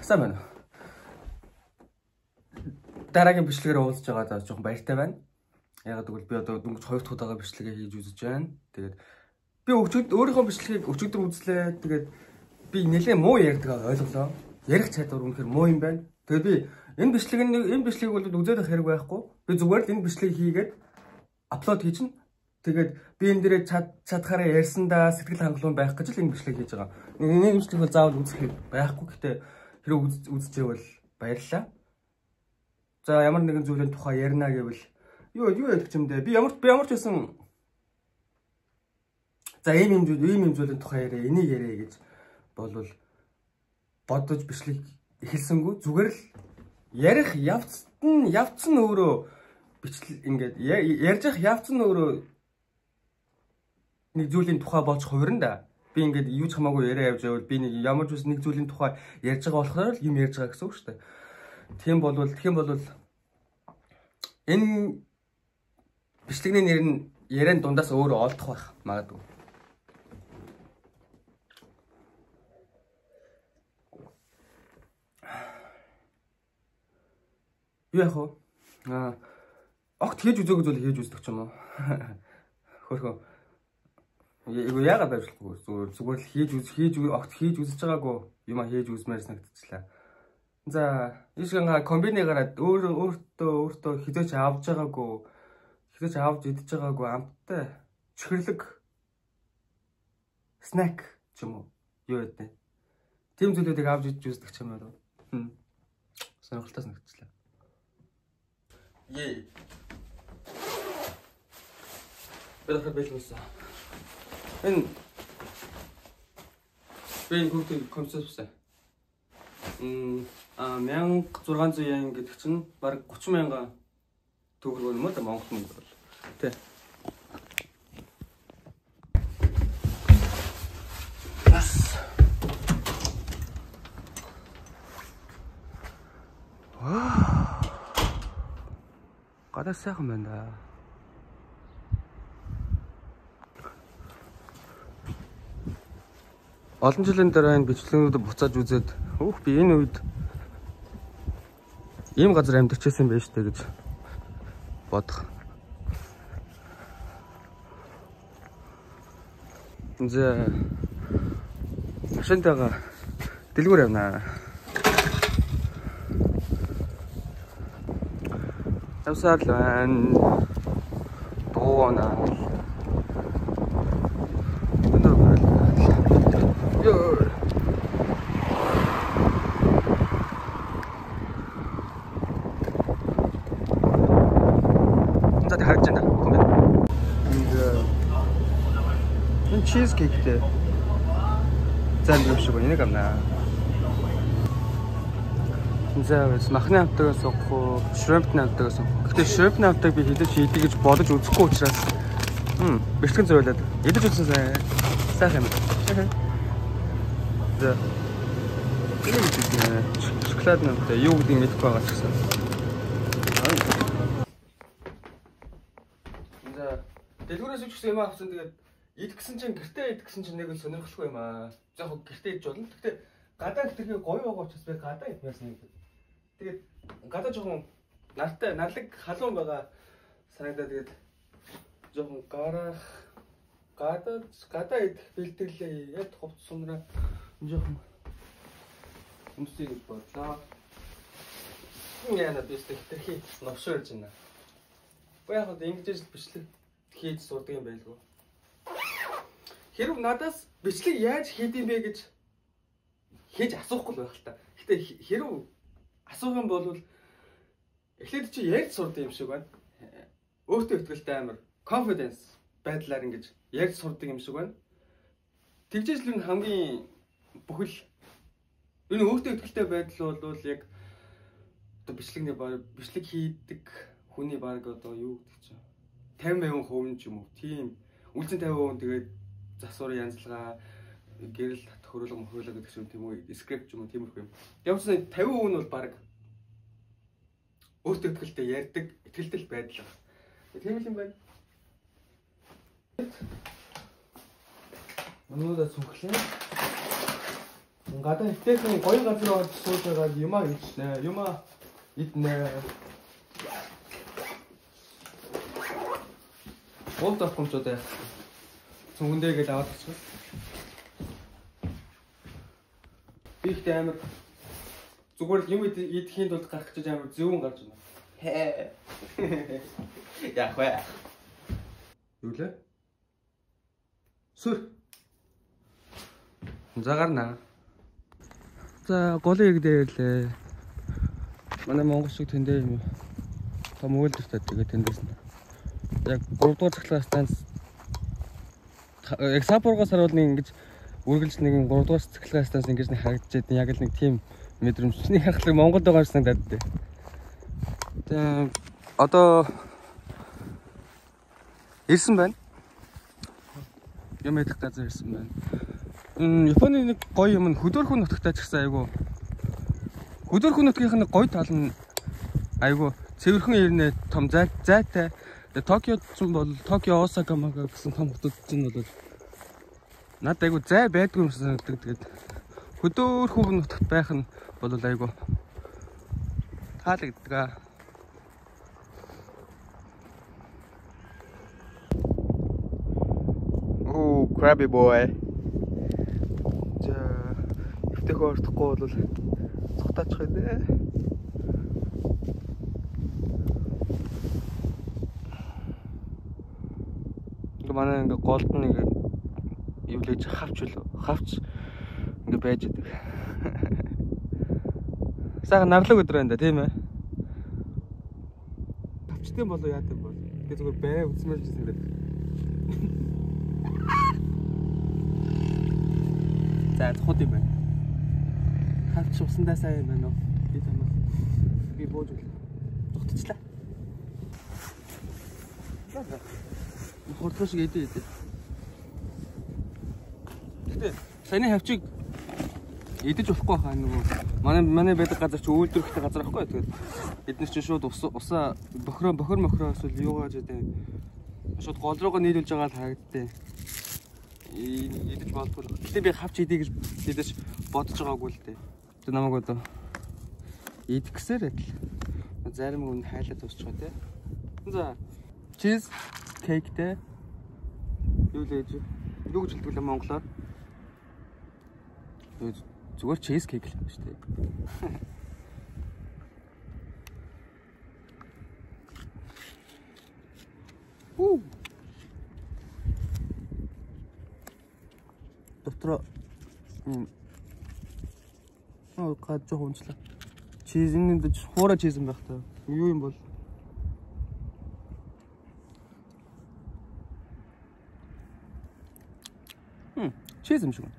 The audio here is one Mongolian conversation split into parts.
Сайн байна уу? Дараагийн бичлэгээр уулзж байгаадаа жоохон баяртай байна. Яагаад гэвэл би одоо дөнгөж 2 дахь удаага бичлэгээ хийж үзэж байна. Тэгээд би өөрийнхөө бичлэгийг өчигдөр үзлээ. Тэгээд би нэлээд муу ярьдаг ойлголоо. Ярих чадвар үнэхээр муу юм байна. Тэгээд би энэ бичлэгийг бол үзээд байх хэрэг байхгүй. Би зүгээр л энэ бичлэгийг хийгээд upload хийж нь. Тэгээд би энэ дээрээ чадхаараа ярьсандаа сэтгэл хангалуун байх гэж л энэ бичлэг хийж байгаа. Энэ бичлэг бол заавал үзэх хэрэг байхгүй. Гэхдээ хэрэг үзчихвэл баярлалаа. За ямар нэгэн зүйлийн тухай ярина гэвэл юу ярих юм бэ? Би ямар ч байсан за ийм зүйлийн тухай яриа, энийг яриа гэж болвол бодож бичлэг эхэлсэнгүү зүгээр л ярих явц нь өөрөө бичлэг ингээд ярьж явах явц нь өөрөө нэг зүйлийн тухай болж хувирна да. Би ингээд юу ч хамаагүй яриа явж байвал би нэг ямар ч үс нэг зүйлийн тухай ярьж байгаа болохоор л юм ярьж байгаа гэсэн үг шүү дээ. Тийм болвол энэ бичлэгний нэр нь яриан дундаас өөрөө олдох байх магадгүй. Юу яах вэ? Огт хийж үзээгүй зүйл хийж үздэг ч юм уу. Хөрхөө. Яагаад байж болохгүй зүгээр л огт хийж үзэж байгаагүй юм а хийж үзмээр санагдчихлаа. За, ийшээ комбини гараад өөртөө хизээч авч байгаагүй, хизээч авч идэж байгаагүй амттай чихэрлэг снэк ч юм уу юу гэдэг. Тийм зүйлүүдийг авч идэж үздэг ч юм уу. Сонирхолтой санагдчихлаа. Ее. Би дахиад бэлгүүлсэн. Энэ би хүүхдийн концепт 1600 yen гэдэг чинь бараг 30 мянган төгрөг юм уу та Монгол мөнгө бол. Тэ. Бас. Вау. Гадаа сайхан байна да. Олон жилийн дараа энэ бичлэгнүүдэд буцааж үзээд өөх би энэ үед ийм газар амьдарч байсан байж тээ гэж бодох. За машинтайгаа дэлгүүр явнаа. Явсаар л байна. Дуунаа. Чизкейктэй зам шиг энийг авнаа. За махны амтайгаас суух уу, shrimp-ны амтайгаас суух. Гэхдээ shrimp-ны амтайг би хідэж хийдэг гэж бодож үзэхгүй учраас бэлтгэн зориулаад идэж үзсэн сайхан юм. За. Энэ шоколадны амтай юу гэдгийг мэдэхгүй байгаа ч гэсэн. За дэлгүүрээс ч гэсэн юм авсан тэгээд идэх гэсэн чинь гэртээ идэх гэсэн чинь нэг л сонирхолтой юм аа. За яг гэртээ идэж болно. Гэхдээ гадаа хэтэрхий гоё байгаа учраас би гадаа идмээр санагдав. Тэгээд гадаа жоохон нартай, нарлаг халуун байгаа санагдаад тэгээд жоохон гарах гадаа идэх бэлтгэлээ. Яг хувц сумраа жоохон өмсөе гэж бодлоо. Яна би хэтэрхий новшоорж байна. Уу яг ингэж л бичлэг хийж сурдаг юм байлгүй. Хэрв надаас бичлэг яаж хийдэм бэ гэж хийж асуухгүй л байх л та. Гэтэ хэрв асуух юм бол эхлээд чи ярьж сурдаг юм шиг байна. Өөртөө ихтэй амар confidence байдлаар ингэж ярьж сурдаг юм шиг байна. Тэгжээж л энэ хамгийн бүхэл энэ өөртөө ихтэй байдал бол яг одоо бичлэг хийдэг хүний баг одоо юу гэдэг чинь 50% ч юм уу. Тийм үлзэн 50% тэгээд засвар янзлага гэрэл тохируулга мохируулга гэдэг чинь тийм үү скрипт юм уу тиймэрхүү юм. Ямар ч сан 50% нь бол баг өөртөө ихтэй ярьдаг ихтэлтэл байдал. Тийм л юм байна. Өнөөдөр цүнхлээ. Гадаа ихтэйхэн гоё газар орж сууж байгаа юмаа идчихнэ. Юмаа иднэ. Гол давхамж одоо яах вэ? Цүнхэндээ гэж аваад очих. Би ихтэй амар зүгээр л юм идэхийн тулд гарах гэж амар зөвөн гарч байна. Хээ. Яах вэ? Юу лээ? Сүр. За гарна. За голын ирэг дээр ирлээ. Манай монгол шиг тэндээ юм том үйлдвэртэй тэгээд тэндээс нь яг 3 дугаар цахилгаан станц яг Саппорогоос харуул нэг ингэж үргэлж нэг 3 дугаар цахилгаан станц ингэж нэг харагдчихэв. Яг л нэг тийм мэдрэмжний харахлаг Монголд байгаа юм санагдаад дээ. Тэгээ одоо ирсэн байна. Юм идэх газар ирсэн байна. Японы нэг гоё юм нь хөдөөрхөн нутагтай ч гэсэн айгүй. Хөдөөрхөн нутгийнх нь гоё тал нь айгүй цэвэрхэн ирнэ, том зайтай. Тэгээ Токиод ч бол Токио, Осака мага гэсэн том хотууд ч нь бол надад айгүй зай байдгүй юм шиг санагддаг. Тэгээд хөдөөрхөн нутагт байх нь бол айгүй таалагддаг. Oh, crabby boy. За, эвтэйхэн ордохгүй бол цухтаачих байлээ. Ингээ манай ингээ голд нь ингээ юу лээж хавч үлээ. Хавч ингээ байж идэг. Сайхан нарлаг өдөр байна да, тийм ээ. Хавчтай болоо яа гэм бол. Тэгээ зүгээр бай үзмээр ч гэсэн. За цохот юм байна. Хавч усандаа сайн юм байна уу? Би тамаас би бууж өглөө. Зогтчихлаа. Хурдлаа шиг идэ. Гэтэ саяны хавчийг идэж болохгүй хаа нөгөө манай байдаг газар чи үйлдвэрлэхтэй газар байхгүй. Тэгээд бид нар чи шууд усаа бохроо мохроо эсвэл юугаа гэдэг шууд гол руугаа нийлүүлж байгаа л харагдтыг. Идэж болдгоо. Гэтэ би хавч идэ гэж идэж бодож байгаагүй л дээ. Тэ намайг одоо идэх гэсээр адил. Зарим хүн хайлаад дуусчих тий. За чиз кейктэй юу лээж юу гэж хэлдэг вэ монголоор? Зүгээр чиз кейк л байна шүү дээ. Хүү. Дотроо гад жоохон унчлаа. Чиз энэ хуурай чиз юм байх та. Юу юм бол? Чиз юм шиг байна.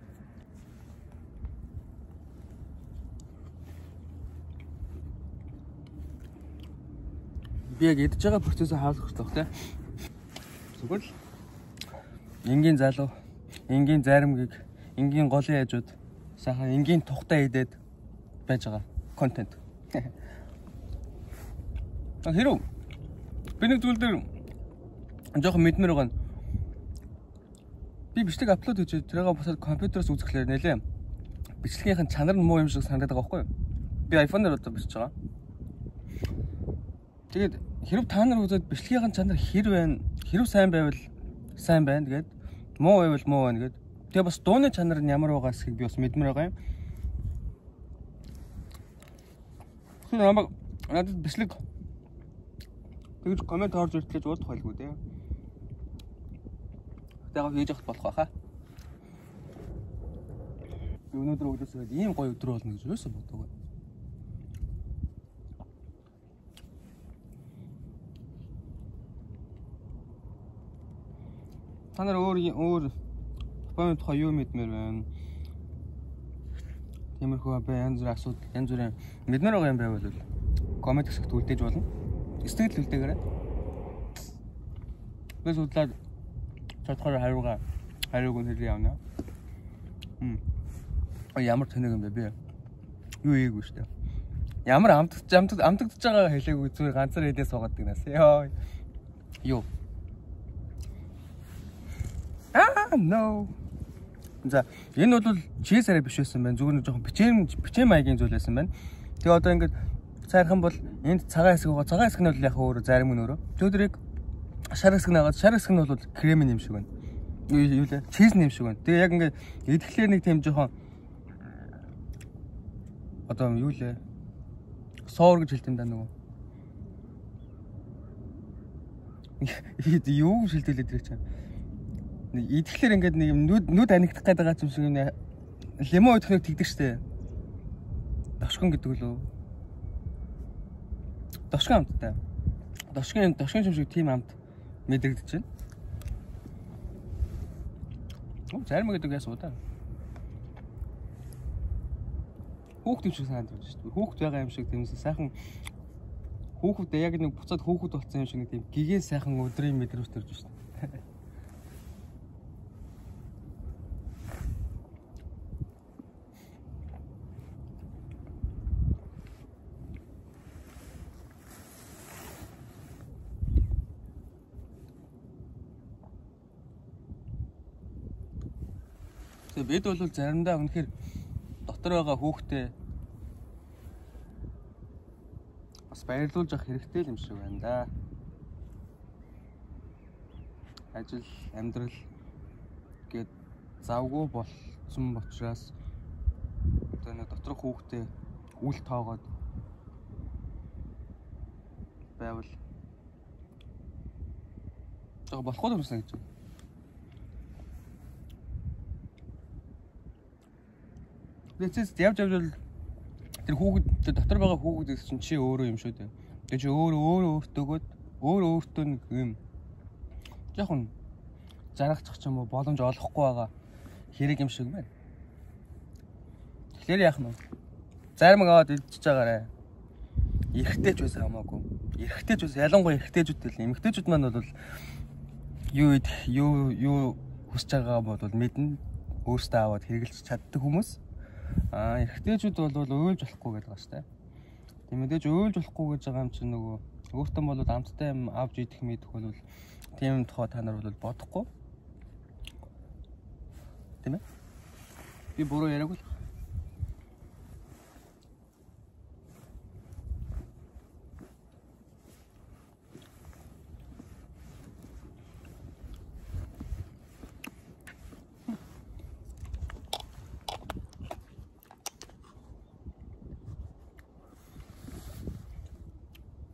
Би яг идэж байгаа процессыг хаалгах хэрэгтэй тий. Зүгээр л энгийн залуу, энгийн зайрамгийг, энгийн голын хажууд сайхан энгийн тухтай идээд байж байгаа контент. Хэрв би нэг зүйл дээр жоохон мэдмээр байгаа нь би бичлэг апплод хийж тэрийг босоод компьютероос үзэхлээр нэлээ бичлэгийнх нь чанар нь муу юм шиг санагдаад байгаа байхгүй юу? Би iPhone-оор одоо бичиж байгаа. Тэгээд хэрв та нар үзээд бичлэгийнх нь чанар хэр байна, хэрв сайн байвал сайн байна тэгээд муу байвал муу байна гээд. Тэгээ бас дууны чанар нь ямар байгаа эсхийг би бас мэдмээр байгаа юм. Тэгэхээр намайг надад бичлэг тэгж коммент орж иртлээж удах байлгүй дээ. Тэгээ хийж явах болох байхаа. Би өнөөдөр өглөөс гээд ийм гоё өдөр болно гэж юусэн бодоогүй. Та нар өөр Японы тухай юу мэдмээр байна? Тиймэрхүү бай янз бүрийн асуудал, янз бүрийн мэдмээр байгаа юм байвал коммент хэсэгт үлдээж болно. Сэтгэл үлдээгээрэй. Би судлаад чадхаар хариуг нь хэлье явна. Ямар тэнэг юм бэ би? Юу ийгүү штэ. Ямар амтагдж байгаа хэлээгүй зүгээр ганцаар идээ суугаад гинээс. Йоо. Юу. Ah no. За энэ бол cheese арай биш байсан байна. Зүгээр нэг жоохон печень маягийн зүйл байсан байна. Тэгээ одоо ингээд цаархан бол энд цагаан хэсэг байгаа. Цагаан хэсэг нь бол яг өөрөө зарим нь өөрөө. Тэрийг шар хэсэг нь агаад шар хэсэг нь бол крем юм шиг байна. Юу лээ? Cheese юм шиг байна. Тэгээ яг ингээд идэхлээр нэг тийм жоохон одоо юу лээ? Sour гэж хэлдэг юм да нөгөө. Юу гэж хэлдэг лээ тэр чинь. Нэг идэхлээр ингээд нэг юм нүд анигдах гээд байгаа юм шиг юм лимон идэхнийг тэгдэг штэ. Дошгон гэдэг лөө. Дошгон амттай. Дошгон юм шиг тийм амт мэдрэгдэж байна. Зарим гэдэг яасан удаа. Хүүхд юм шиг санагдаж байна шүү дээ. Хүүхд байгаа юм шиг тиймээс сайхан хүүхэд яг нэг буцаад хүүхэд болсон юм шиг нэг тийм гигэн сайхан өдрийн мэдрэмж төрж байна шүү дээ. Тэгээ бид бол заримдаа үнэхээр дотор байгаа хүүхдээ бас баярлуулж авах хэрэгтэй юм шиг байна да. Ажил, амьдрал гээд завгүй болсон учраас одоо нэг доторх хүүхдээ үл тоогоод байвал жоо болохгүй юм шиг гэж. Тэгээс явж явж тэр хүүхэд тэр дотор байгаа хүүхэд гэсэн чи өөрөө юм шүү дээ. Тэгээ чи өөрөө өөртөөгөөд өөртөө нэг юм жоохон зарагчих ч юм уу боломж олохгүй байгаа хэрэг юм шиг байна. Тэгэхээр яах нь вэ? Зарим аваад идчихэж байгаарэ. Эрэгтэй ч байсан хамаагүй. Эрэгтэй ч байсан ялангуяа эрэгтэйчүүд л эмэгтэйчүүд маань бол юу идэх юу хүсэж байгаа бол мэднэ. Өөртөө аваад хэрэглэж чаддаг хүмүүс. Аа эрэгтэйчүүд бол уйлж болохгүй гэдэг байгаа шүү дээ. Тийм мэдээж уйлж болохгүй гэж байгаа юм чинь нөгөө өөртөө бол амттай юм авч идэх мэдэх бол тийм тухай та нар бол бодохгүй. Тийм ээ? Би буруу яриаггүй л.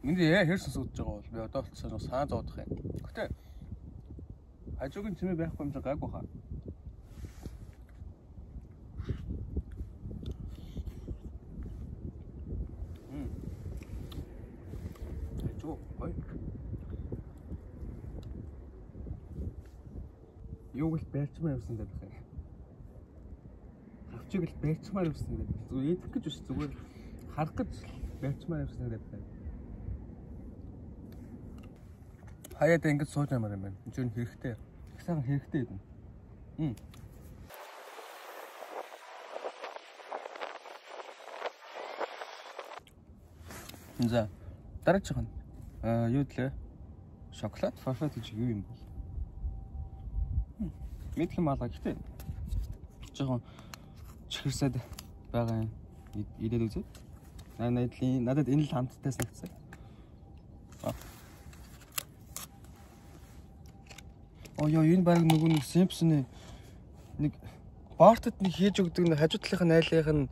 Энд яа хэр сонсогдож байгаа бол би одоо болчихсон саа зоодох юм. Гэтэ хажуугийн чимээ байхгүй юм чинь гайгүй хаа. Хажуу гоё. Юуг л барьчмаар явсан гэдэг юм. Хавчиг л барьчмаар явсан гэдэг. Зүгээр идэх гэж биш зүгээр харах гэж барьчмаар явсан гэдэг. Хаяад ингэж сууж ямар юм байна. Энд чинь хэрэгтэй. Их сайхан хэрэгтэй юм. За дараачих нь юу дэлээ? Шоколад фарфат гэж юу юм бол? Мэдлэн малгай гэхдээ жоохон чихэрсэд байгаа юм. Идээд үзье. Надад энэ л хамттай санагдсан. Оо ёо энэ баг нөгөө нэг Симпсоны нэг Бартад нэг хийж өгдөг нэг хажуу талынх нь айлынх нь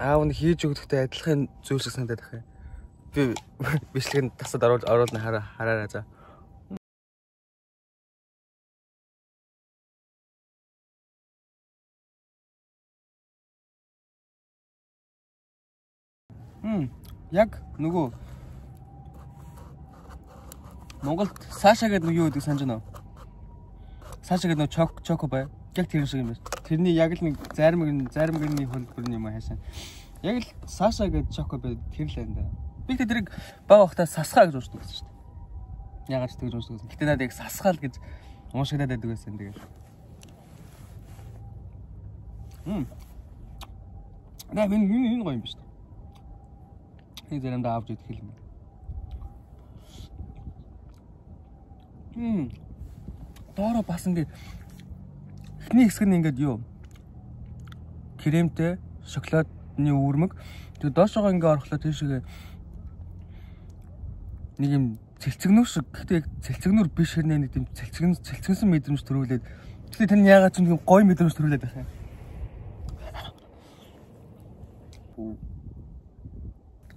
аав нь хийж өгдөгтэй адилхан зүйл шиг санагдаад байх юм. Би бичлэгэнд тасад оруулна хараарай за. Яг нөгөө Монголд Саша гэдэг нэг юу гэдэг санаж байна уу? Саша гэдэг нэг чоко бай. Яг тэр шиг юм байна. Тэрний яг л нэг зарим гэрний хөлбөр юм хайшаа. Яг л Саша гэдэг чоко бай тэр л энэ. Би тэ тэрийг бага байхдаа сасгаа гэж уншдаг байсан шүү дээ. Ягаад ч тэгж уншдаг байсан. Гэтэ надад яг сасгаал гэж уншигдаад байдаг байсан тэгэл. Наа энэ гоё юм биш үү? Нэг заримдаа авч идэх юм. Доороо бас ингээд Эхний хэсэг нь ингээд юу? Кремтэй, шоколадны үүрмэг. Тэгээд доошоогоо ингээ орохлоо тийшээ нэг юм цэлцэгнүүр шиг. Гэхдээ яг цэлцэгнүүр биш хэрнээ нэг тийм цэлцгэнсэн мэдрэмж төрүүлээд. Тэгэхээр тэр нь яагаад ч юм гоё мэдрэмж төрүүлээд байх юм.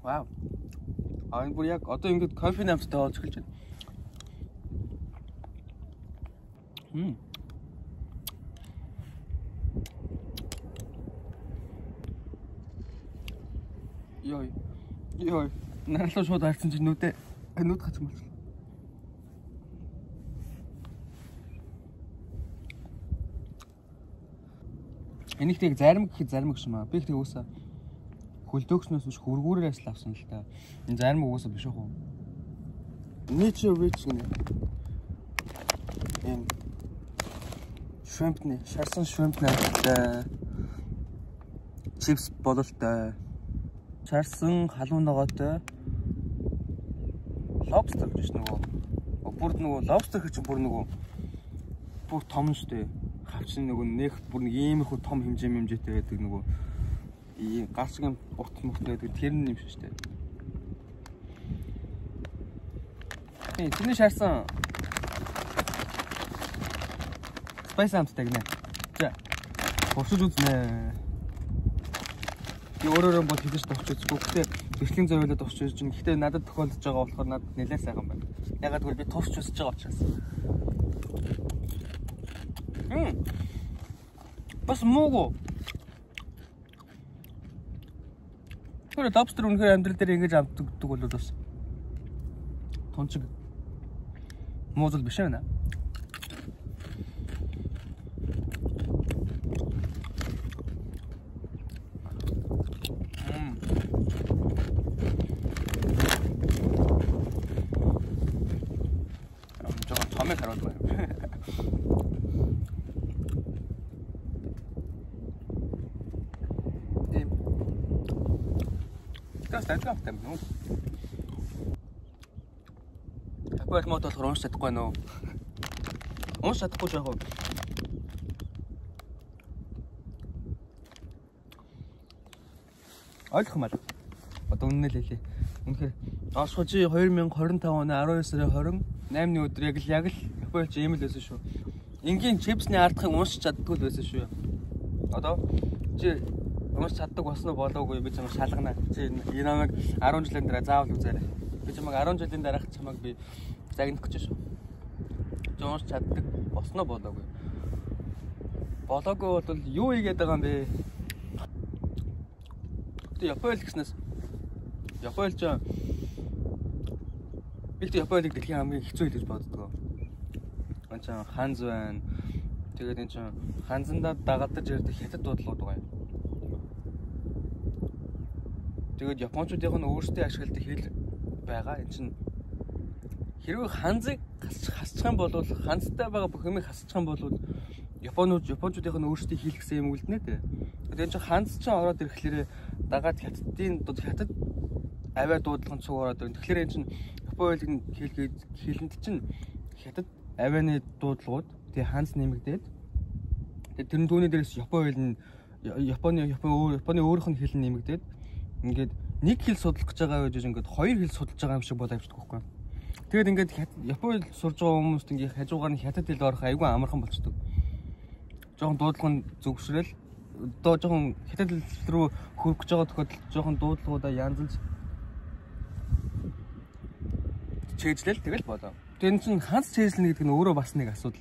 Вау. Аа энэ бүр яг одоо ингээд кофе намттай болж эхэлж байна. Йой. Йой. Нарлуу шууд харсан чинь нүдэ нүд хацсан болчихлоо. Энийг тэг зарим гэхэд зарим гэх юм аа. Би их тэг уусаа хөлдөөгчнөөс биш хөргүүрээс л авсан л та. Энэ зарим уусаа биш уу? Nature rich гэнэ. Энэ shrimp-ний, шарсан shrimp-ний чипс бололтой. Шарсан халуун ногоотой lobster гэж нөгөө. Бүр нөгөө lobster гэж бүр нөгөө бүр том шүү дээ. Хавчин нөгөө нэх бүр нэг иймэрхүү том хэмжээтэй байдаг нөгөө ийм гар шиг юм урт мөрт байдаг тэр нь юм шиг шүү дээ. Тийм, тэрний шарсан spice амттай гинэ. За. Туршиж үзнэ. Би өөрөөрөө бол хэлж туршиж үзэхгүй. Гэтэ бичлэгийн зориулаад туршиж үзэж байна. Гэтэ надад тохиолдож байгаа болохоор надад нэлээд сайхан байна. Ягаад гэвэл би туршиж үзэж байгаа учраас. Бас муугүй. Тэр лобстер үнэхээр амьдрал дээр ингэж амтдаг бол бас тунчиг муу зүйл биш байна. Жохон томыг харуулж байна. Тэгээс дажгүй амттай юм уу? Такой мод болохоор унш чадахгүй нөө. Унш чадахгүй ч яг уу. Ойлгох юм аа. Одоо үнэнээ л хэлье. Үнэхээр Оршихуй чи 2025 оны 12 сарын 28-ны өдөр яг л Японд чи ийм л байсан шүү. Энгийн чипсний ардхыг уншиж чаддгүй л байсан шүү. Одоо чи уншиж чаддаг болсон уу болоогүй би чамайг шалгана. Чи энэ намайг 10 жилийн дараа заавал үзээрэй. Би чамайг 10 жилийн дараах чамайг би загнах гэж шүү. Чи уншиж чаддаг болсон уу болоогүй. Болоогүй бол юу хийгээд байгаа юм бэ? Гэтэ Японд гэснээс Японд ч би л Японд дэлхийн хамгийн хэцүү хэл гэж боддог. Энэ чинь ханз байна. Тэгээд энэ чинь ханзандаа дагалдаж ярьдаг хятад дуудлагууд байгаа юм. Тэгээд японочдын нь өөрсдөө ашигладаг хэл байгаа. Энэ чинь хэрвээ ханзыг хасчих юм бол ханзтай байгаа бүх юмыг хасчих юм бол японочдын нь өөрсдийн хэл гэсэн юм үлднэ дээ. Тэгээд энэ чинь ханз чинь ороод ирэхлээрээ дагаад хятад авиа дуудлага нь цуг ороод ирнэ. Тэгэхээр энэ чинь Японы хэлэнд чинь хятад авианы дуудлагууд тэгээ ханз нэмэгдээд тэгээ тэр нь түүний дээрээс Японы хэл нь Японы өөрийнх нь хэл нь нэмэгдээд ингээд нэг хэл судлах гэж байгаа байж ингээд хоёр хэл судалж байгаа юм шиг болоо явчихдаг байхгүй. Тэгээд ингээд Японы хэл сурж байгаа хүмүүст ингээд хажуугаар нь хятад хэл орох айгүй амархан болчдөг. Жохон дуудлага нь зөвшөөрөл доо жохон хятад хэл рүү хөрөх гэж байгаа тохиолдолд жохон дуудлагуудаа янзалж чэйжлэл тэгэл болоо. Тэр чинь ханц чэйжлэнэ гэдэг нь өөрөө бас нэг асуудал.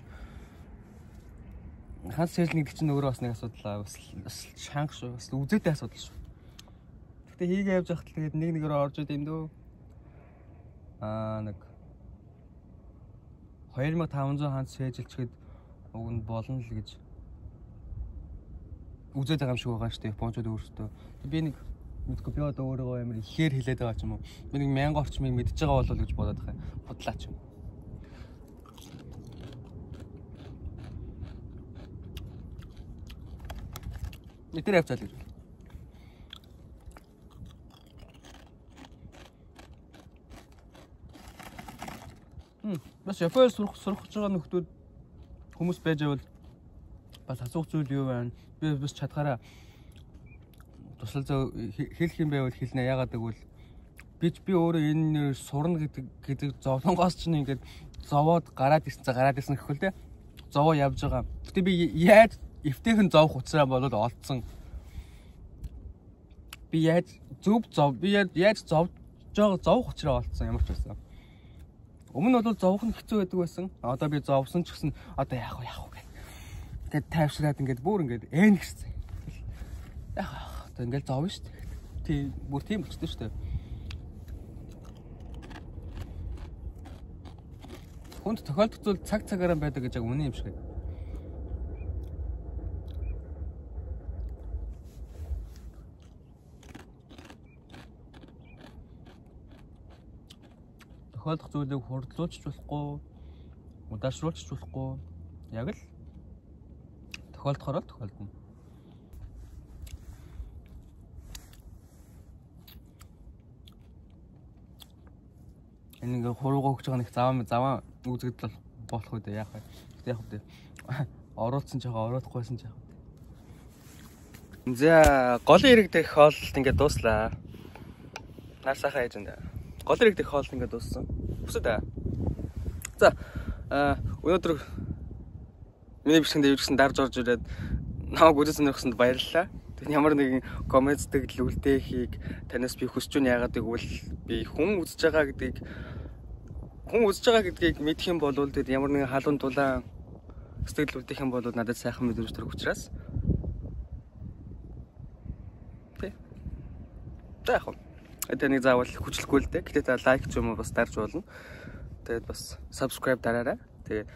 Ханц чэйжлэнэ гэдэг чинь өөрөө бас нэг асуудал аа. Бас шанх шүү. Бас үзээтэй асуудал шүү. Гэтэ хийгээ явж байхад тэгээд нэг нэгээрээ орж идэм юм дөө. Аа нэг 2500 ханц чэйжилчихэд уг нь болно л гэж үзээд байгаа юм шиг байгаа шүү дээ. Японочууд өөрсдөө. Би нэг мэдгүй би одоо өөрийгөө амар ихээр хэлээд байгаа ч юм уу. Би нэг 1000 орчмыг мэдж байгаа болов уу гэж бодоод байгаа юм. Худлаа ч юм. Тэр явцаа л гэж. Бас Японд сурах гэж байгаа нөхдүүд хүмүүс байж байвал Бас асуух зүйл юу байна? Би бас чадхаараа тусалцаа хэлэх юм байвал хэлнэ. Яагаад гэвэл би өөрөө энэ сурна гэдэг зовлонгоос чинь ингээд зовоод гараад ирсэн гэхэл те. Зовоо явж байгаа. Гэтэ би яаж эвтэйхэн зовх уцраа болоод олдсон. Би яаж зөв зов би яаж зовж байгаа зовх уцраа олдсон ямар ч байсан. Өмнө нь бол зовх нь хэцүү байдаг байсан. Одоо би зовсон ч гэсэн одоо яах вэ гэх. Тэгээд тайвшраад ингээд бүр ингээд ээн гэрсэн. Яах вэ? Одоо ингээд зовно шүү дээ. Тийм бүр тийм болчтой шүү дээ. Хүнд тохиолдох зүйл цаг цагаараа байдаг гэж яг үнэн юм шиг. Тохиолдох зүйлийг хурдлуулж болохгүй, удаашруулж болохгүй. Яг л тохиолдохоор л тохиолдоно. Энэ ингээ хуруугаа өгч байгаа нэг заваа үзэгдэл болох үү дээ яах вэ? Гэтэ яах вэ? Оруулсан ч яах, оруулахгүйсэн ч яах вэ? За, голын ирэг дэх хооллолт ингээ дууслаа. Нар сайхан ээж энэ. Голын ирэг дэх хооллолт ингээ дууссан. Бүсэд аа. За, өнөөдөр миний бичлэгэнд юу гэсэн дарж орж ирээд намайг үзэж сонирхсонд баярлалаа. Тэгэхээр ямар нэгэн коммент сэтгэл үлдээхийг танаас би хүсэж байна. Яагаад гэвэл би хүн үзэж байгаа гэдгийг мэдэх юм бол тэгэд ямар нэгэн халуун дулаан сэтгэл үлдээх юм бол надад сайхан мэдрэмж төрөх учраас тий. За яг таныг заавал хүчлэхгүй л дээ. Гэтэ та лайк ч юм уу бас дарж болно. Тэгээд бас subscribe дараарай. Тэгээд